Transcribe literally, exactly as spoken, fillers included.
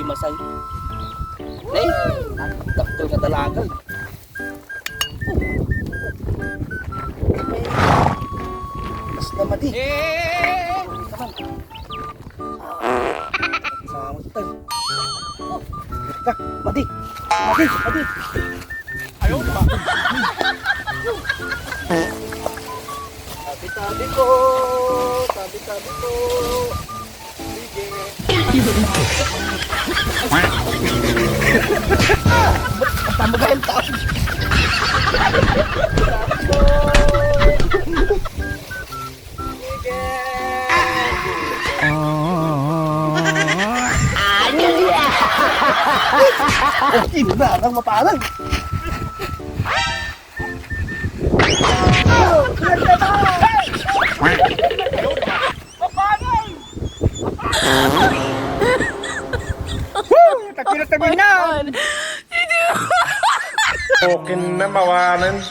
Masay. Nay, dakkel nga dalagan. Mas na madi. Kaman. Samot tayo. Ka, madi. Madi, madi. Ayaw na. Tabi-tabi po. Tabi-tabi po. Sige. Ang tama ba yung tao? Sige. Ano yan? Ina, ang maparang. Woo! Takilat na man na! Okay na, mawanan.